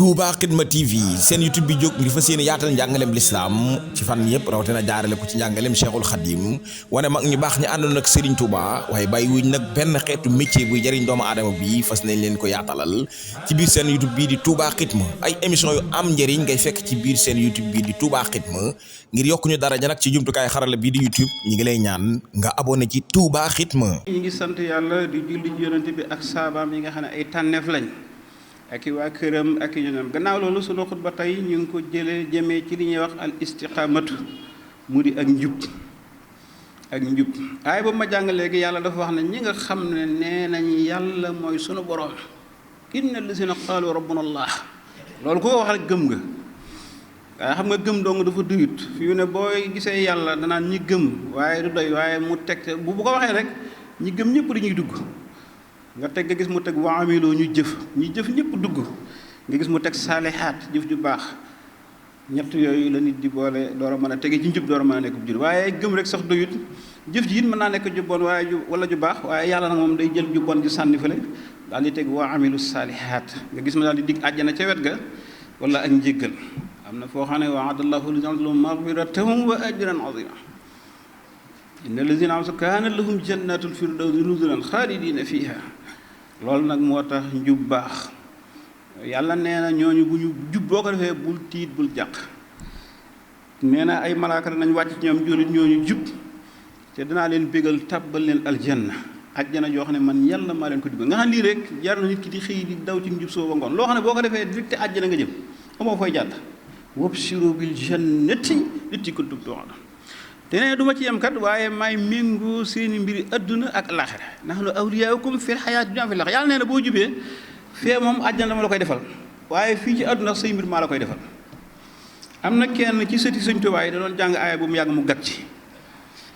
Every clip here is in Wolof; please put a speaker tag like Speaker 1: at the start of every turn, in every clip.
Speaker 1: Touba Xidma TV seen YouTube bi jóg ngir fas yéene yaatal njàngaleem lislaam ci fan yëpp rawatina jaarale ko ci njàngaleem Cheikhul Khadim wane mag ñu baax ñi àndoon ak Serigne Touba waaye bàyyi wuñ nag benn xeetu métier buy jëriñ doomu aadama bi fas nañ leen ko yaatalal ci biir seen YouTube bii di Touba Xidma ay émission yu am njëriñ ngay fekk ci biir seen YouTube bii di Touba Xidma ngir yokku ñu daraja nag ci jumtukaay xarala bii di YouTube ñi ngi lay ñaan nga abonné ci Touba Xidma.
Speaker 2: ñi ngi sant yàlla di julli ci yonent bi ak saabaam yi nga xam ne ay tànneef lañ ak i waa këram ak i ñoñam gannaaw loolu sunu xutba tey ñu ngi ko jëmee ci li ñuy wax al istiqaamatu mu di ak njub aay boobu ma jàng léegi yàlla dafa wax ne ñi nga xam ne nee nañ yàlla mooy sunu borom inna allazina qaalu rabbuna allah loolu ku ko wax rek gëm nga waaye xam nga gëm dong dafa duyut fi mu ne booy gisee yàlla danaan ñi gëm waaye du doy waaye mu teg bu ko waxee rek ñi gëm ñëpp dañuy dugg nga teg nga gis mu teg wa amiloo ñu jëf ñëpp dugg nga gis mu teg saalihaat jëf ju baax ñett yooyu la nit di boole door a mën a tege ci njub door a mën a nekk bu jur waaye gëm rek sax doyut jëf ji it mën naa nekk ju bon waaye wala ju baax waaye yàlla nag moom day jël ju bon ji sànni fële daal di teg wa amilu saalihaat nga gis ma daal di dig àjjana ca wet ga wala ak njéggal am na foo xam ne wa'adallahu lahum maghfiratan wa ajran azima inna allazina amanu kaana lahum jannatul firdawsi nuzulan xaalidina fiha loolu nag moo tax njub baax yàlla nee na ñooñu bu ñu jub boo ko defee bul tiit bul jàq nee na ay malaaka nañ wàcc ci ñoom jullit ñooñu jub te danaa leen bégal tàbbal leen aljanna ajjana joo xam ne man yàlla maa leen ko duggal nga xam lii rek jar na nit ki di xëy di daw ci njub soo ba ngoon loo xam ne boo ko defee directe ajjana nga jëm amoo fooy jàdd wabshiru bil jannati lati kuntum tu'adun te nee du ma ci yem kat waaye maay méngoo seeni mbiri adduna ak alaxira nahnu awliyaukum fil hayaati dunya fil aaxira yàlla nee na boo jubee fee moom àjjana dama la koy defal waaye fii ci adduna say mbir maa la koy defal am na kenn ci sëti Sëñ Tuubaa yi da doon jàng aaya bu mu yàgg mu gat ci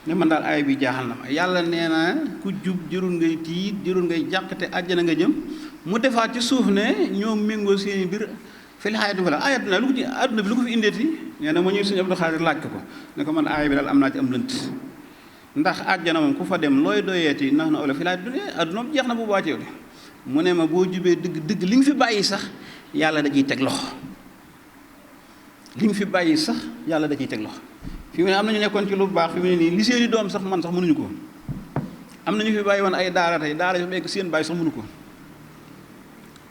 Speaker 2: ne man daal aaya bi jaaxal na ma yàlla nee na ku jub jërul ngay tiit jërul ngay jàq te àjjana nga jëm mu defaat ci suuf ne ñoo méngoo seeni mbir fil hayaati dunya aaya lu ko ci adduna bi lu ko fi indeeti nee na ma ñëw Sëñ Abdou Xaadir laaj ko ne ko man aaya bi daal am naa ci am lënt ndax àjjana moom ku fa dem looy doyeeti ndax na olo fi laaj dune adduna moom jeex na bu baaceew de mu ne ma boo jubee dëgg li nga fi bàyyi sax yàlla da ciy teg loxo li nga fi bàyyi sax yàlla da ciy teg loxo fi mu ne am nañu nekkoon ci lu baax fi mu ne nii li seeni doom sax man sax mënuñu ko am nañu fi bàyyi woon ay daara tey daara yu nekk seen bàyyi sax mënu ko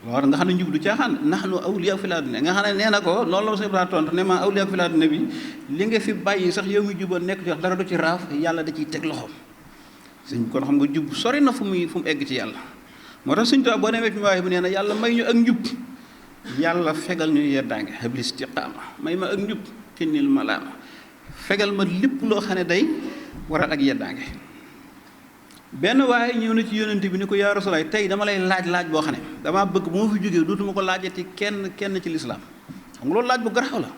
Speaker 2: loolu nga xam ne njub du caaxaan nahnu awliyaa fil aaxirati nga xam ne nee na ko loolu la sa tontu ne ma awliyaa fil aaxirati bi li nga fi bàyyi sax yow mi jubal nekk ci wax dara du ci raaf yàlla da ciy teg loxo suñ kon xam nga jub sori na fu mu egg ci yàlla moo tax Sëñ Tuubaa boo demee ci waaye bu nee na yàlla may ñu ak njub yàlla fegal ñu yeddaange habli istiqaama may ma ak njub xinnil malaama fegal ma lépp loo xam ne day waral ak yeddaange benn waaye ñëw na ci yonent bi ni ko yaa Rasulallaah tey dama lay laaj boo xam ne damaa bëgg bu ma fi jógee dootuma ko laajati kenn ci lislaam xam nga loolu laaj bu garaaw la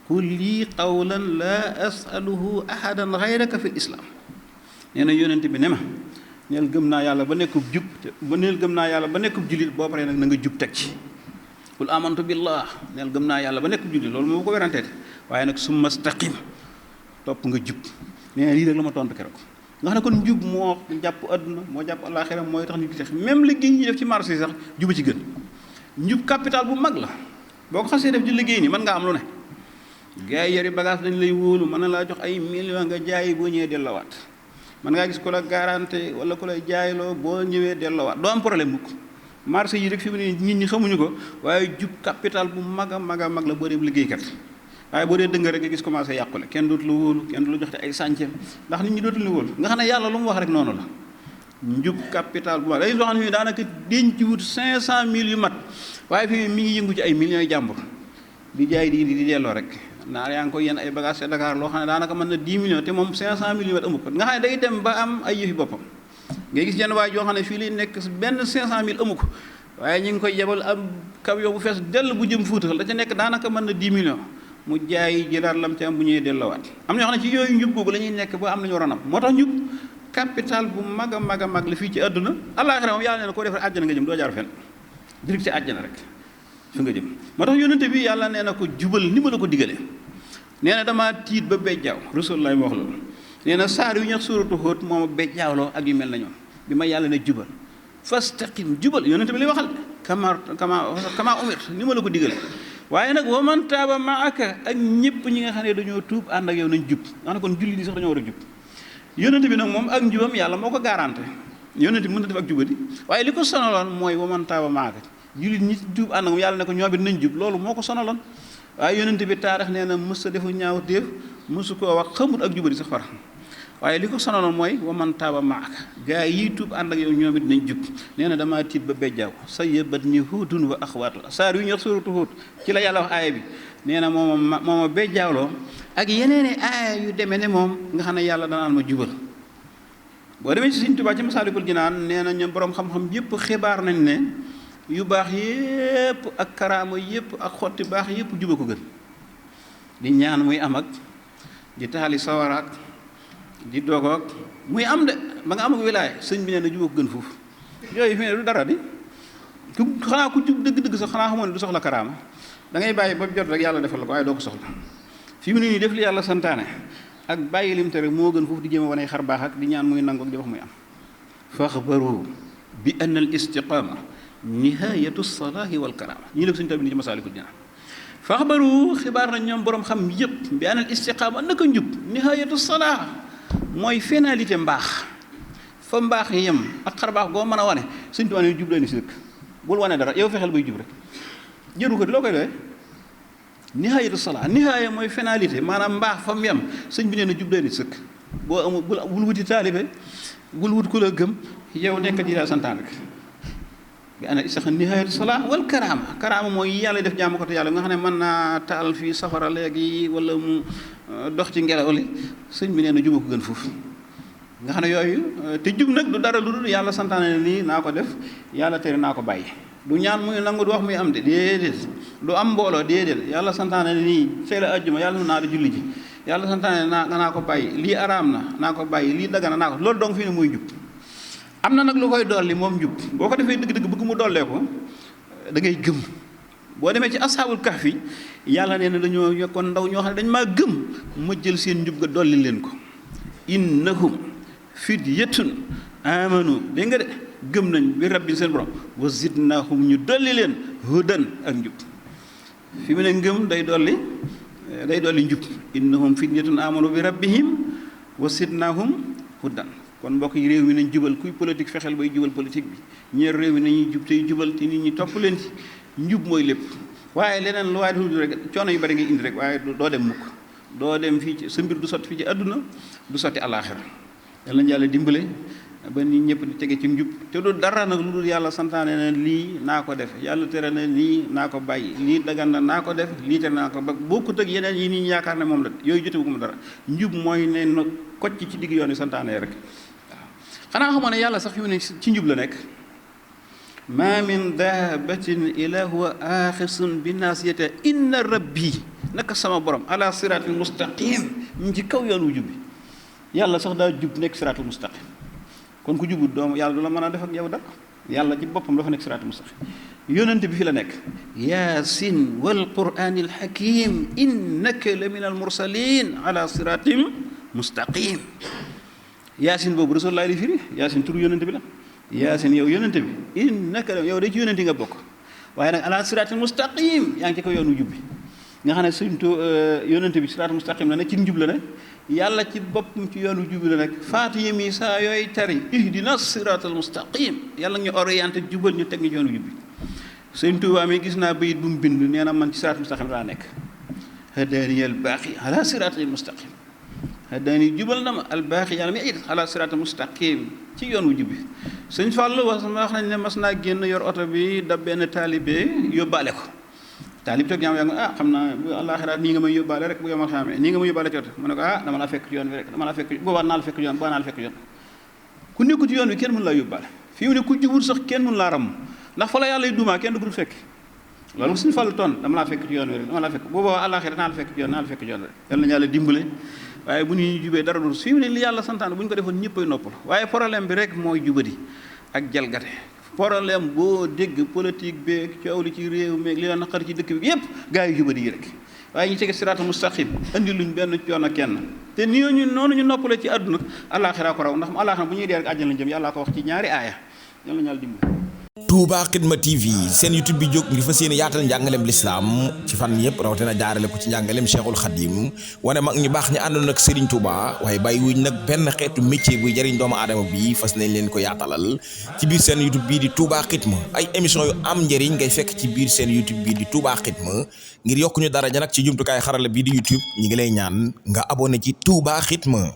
Speaker 2: qul lii qawlan laa asaluhu ahadan gayraka fi islaam nee na yonent bi ne ma neel gëm naa yàlla ba nekkub jub neel gëm naa yàlla ba nekkub jullit boo paree nag na nga jub teg ci qul amantu billah neel gëm naa yàlla ba nekkub jullit loolu moo ko weranteete waaye nag summa staqim topp nga jub nee na lii rek la ma tontu keroog nga xam ne kon njub moo jàpp adduna moo jàpp àllaaxira mooy tax nit ki tax même liggéey ñi def ci marché sax juba ci gën njub capital bu mag la boo ko xasee def ci liggéey nii mën nga am lu ne gars yi yori bagage dañ lay wóolu mën na laa jox ay millions nga jaayi boo ñëwee delloowaat mën ngaa gis ku la garanté wala ku lay jaayloo boo ñëwee delloowaat doo am problème mukk marché yi rek fi mu ne nit ñi xamuñu ko waaye jub capital bu mag a mag la boo dee liggéeykat waaye boo dee dëng rek nga gis commencé yàqule kenn dootu la wóolu kenn du la joxte ay sànce ndax nit ñi dootul la wóolu nga xam ne yàlla lu mu wax rek noonu la njub capital bu mag day soo xam ne daanaka denc wut 500.000 yu mat waaye fi mi ngi yëngu ci ay millions jàmbur di jaay di delloo rek naar yaa ngi koy yenn ay bagage ci Dakar loo xam ne daanaka mën na 10 millions te moom 500.000 yu mat amu ko nga xam ne day dem ba am ay yëfi boppam ngay gis jenn waay joo xam ne fii lay nekk benn 500.000 amu ko waaye ñu ngi koy yebal am camion bu fees dell bu jëm Fuuta la ca nekk daanaka mën na 10 millions mu jaay jëlaat lam ci am bu ñëwee delloowaat am na ñoo xam ne ci yooyu njub googu la ñuy nekk ba am nañu war a nam moo tax njub capital bu mag a mag la fii ci àdduna àllaaxira moom yàlla nee na koo defee àjjana nga jëm doo jaar fenn direct ci àjjana rek fi nga jëm moo tax yonente bi yàlla nee na ko jubal ni ma la ko digalee nee na damaa tiit ba bejjaaw Rasulullah wax loolu nee na saar yu ñax suuratu Hóot moom bejjaawloo ak yu mel na ñoom bi ma yàlla ne jubal fastaqim jubal yonente bi lay waxal kama umirt ni ma la ko digale waaye nag wa man taaba maaka ak ñëpp ñi nga xam ne dañoo tuub ànd ak yow nañ jub nga ne kon julli ni sax dañoo war a jub yonent bi nag moom ak njubam yàlla moo ko garanté yonent bi mën na def ak jubadi waaye li ko sonaloon mooy wa man taaba maaka jullit ñi jub ànd ak moom yàlla ne ko ñoom it nañ jub loolu moo ko sonaloon waaye yonent bi taarix nee na mës a defu ñaaw téef mësu koo wax xamut ak jubadi sax far waaye li ko sonaloon mooy wa man taaba maaka gaa yi tuub ànd ak yow ñoom it nañ jub nee na damaa tiit ba bejjaaw sa yëbat ni huudun wa axwaatu saar yu ñu wax suuratu Huud ci la yàlla wax aaya bi nee na mooma bejjaawloo ak yeneeni aaya yu demee ne moom nga xam ne yàlla danaan ma jubal boo demee ci Sëriñ Tuubaa ci Masaalikul Jinaan nee na ñoom boroom xam-xam yëpp xibaar nañ ne yu baax yëpp ak karaama yëpp ak xotti baax yëpp juba ko gën di ñaan muy am ak di taali sawaraak di dogoog muy am de ba nga am ak wilaay sëñ bi nee na juba ko gën foofu yooyu fi ne du dara di xanaa ku jub dëgg-dëgg sax xanaa xamoon ne du soxla karaama da ngay bàyyi ba jot rek yàlla defal la ko waaye doo ko soxla fi mu ne nii def li yàlla santaane ak bàyyi lim tere moo gën foofu di jéem a wane xar baax ak di ñaan muy nangu ak di wax muy am faxbaru bi anna al istiqama nihayatu salaahi wal karama ñii la ko suñu tabi ni ci Masaalikul Jinaan faxbaru xibaar nañ ñoom borom xam yëpp bi anna al istiqama naka njub nihayatu salaah mooy finalité mbaax fa mbaax yem ak xar baax goo mën a wane suñu tubaab yi jub doy na si dëkk bul wane dara yow fexeel bay jub rek jëru ko di loo koy doyee nihaayatu salaa nihaaya mooy finalité maanaam mbaax fa mu yem sëñ bi nee na jub doy na si dëkk boo amul bul wuti taalibe bul wut ku la gëm yow nekk ji daa santaan rek bi ana sax nihaayatu salaa wal karaama mooy yàlla def jaamu ko te yàlla nga xam ne mën naa taal fii safara léegi wala mu dox ci ngelaw li sëñ bi nee na juba ko gën foofu nga xam ne yooyu te jub nag du dara lu dul yàlla santaane nii naa ko def yàlla tere naa ko bàyyi du ñaan muy nangu du wax muy am de déedéet du am mbooloo déedéet yàlla santaane nii tey la àjjuma yàlla naa da julli ji yàlla santaane naa ko bàyyi lii araam na naa ko bàyyi lii dagana naa ko loolu dong fii ne muy jub am na nag lu koy dolli moom jub boo ko defee dëgg-dëgg bëgg mu dollee ko da ngay gëm boo demee ci ashaabul kahfi yàlla nee na dañoo yokkoon ndaw ñoo xam ne dañ maa gëm ma jël seen njub ga dolli leen ko innahum fidyatun amanu dégg nga de gëm nañ bi rabbi seen borom wa zidnahum ñu dolli leen hudan ak njub fi mu ne ngëm day dolli njub innahum fidyatun amanu bi rabbihim wa zidnahum hudan kon mbokk yi réew mi nañ jubal kuy politique fexeel bay jubal politique bi ñeer réew mi nañuy jub tey jubal te nit ñi topp leen ci njub mooy lépp waaye leneen lu waaye du rek coono yu bari ngay indi rek waaye doo dem mukk doo dem fii ci sa mbir du sotti fii ci àdduna du sotti àllaaxira yal nañu yàlla dimbale ba nit ñëpp di tege ci njub te du dara nag lu dul yàlla santaane na lii naa ko def yàlla tere na lii naa ko bàyyi lii dagan na naa ko def lii tere naa ko ba bokkut ak yeneen yi nit ñi yaakaar ne moom la yooyu jotewu ko mu dara njub mooy ne na kocc ci digg yoon yi santaane rek waaw xanaa xamoo ne yàlla sax fi mu ne ci njub la nekk ma min daabatin ila huwa aaxisun bi naasiyatiha inna rabbi naka sama borom ala siraatil mustaqim ñu ci kaw yoon wu jub bi yàlla sax daa jub nekk siraatul mustaqim kon ku jubut doomu yàlla du la mën a def ak yow dara yàlla ci boppam dafa nekk siraatul mustaqim yónnante bi fi la nekk yaasin wal quraanil hakim innaka la min al mursalin ala siraatim mustaqim yaasin boobu rasulullah di firi yaasin turu yónnante bi la yaasin yow yónnante bi innaka yow de ci yónnante nga bokk waaye nag ala siraatil mustaqim yaa ngi ci ko yoonu jub bi nga xam ne surtout yónnante bi siraatul mustaqim la ne ci njub la ne yàlla ci boppam ci yoonu jub la nekk faatiya mi saa yooyu tari ihdina siraatal mustaqim yàlla ñu orienté jubal ñu teg ñu ci yoonu jub bi sëñ Tuubaa mi gis naa bayit bu mu bind nee na man ci siraatul mustaqim laa nekk hadaani al baaqi ala siraatil mustaqim hadaani jubal na ma al baaqi yàlla mi it ala siraatil mustaqim ci yoon wu jub bi sëñ Fallu wax nañ ne mas naa génn yor oto bi da benn taalibe yóbbaale ko taalib toog ñaam yaa nga xam naa bu àllaaxira nii nga may yóbbaale rek bu yomal xamee nii nga may yóbbaale ci oto mu ne ko dama laa fekk ci yoon bi rek dama laa fekk boobaa naa la fekk yoon boobaa naa la fekk yoon ku nekku ci yoon bi kenn mënu laa yóbbaale fii mu ne ku jubul sax kenn mënu laa ram ndax fa la yàlla y dumaa kenn du ko fekk loolu suñu Fallu toon dama laa fekk ci yoon bi rek dama laa fekk boobaa àllaaxira naa la fekk ci yoon naa la fekk ci yoon rek yal na yàlla dimbale waaye bu ñu jubee dara du fii mu ne li yàlla santaane bu ñu ko defoon ñëppay noppal waaye problème bi rek mooy jubadi ak jalgate problème boo dégg politique beeg coow li ci réew meeg li la naqari ci dëkk bi yépp gaa yi jubadi yi rek waaye ñu tege siraatal mustaqim andi luñ benn coono kenn te nii noonu ñu noppale ci àdduna àllaaxira ko raw ndax mu àllaaxira bu ñuy dee rek àjjana lañ jëm yàllaa ko wax ci ñaari aaya yal na ñàlla dimbali
Speaker 1: Touba Xidma TV seen YouTube bi jóg ngir fas yéene yaatal njàngaleem lislaam ci fan yëpp rawatina jaarale ko ci njàngaleem Cheikhul Khadim wane mag ñu baax ñi àndoon ak Serigne Touba waaye bàyyiwuñ nag benn xeetu métier buy jëriñ doomu aadama bi fas nañ leen ko yaatalal ci biir seen YouTube bii di Touba Xidma ay émission yu am njëriñ ngay fekk ci biir seen YouTube bii di Touba Xidma ngir yokk ñu daraja nag ci jumtukaay xarala bii di YouTube ñi ngi lay ñaan nga abonné ci Touba Xidma.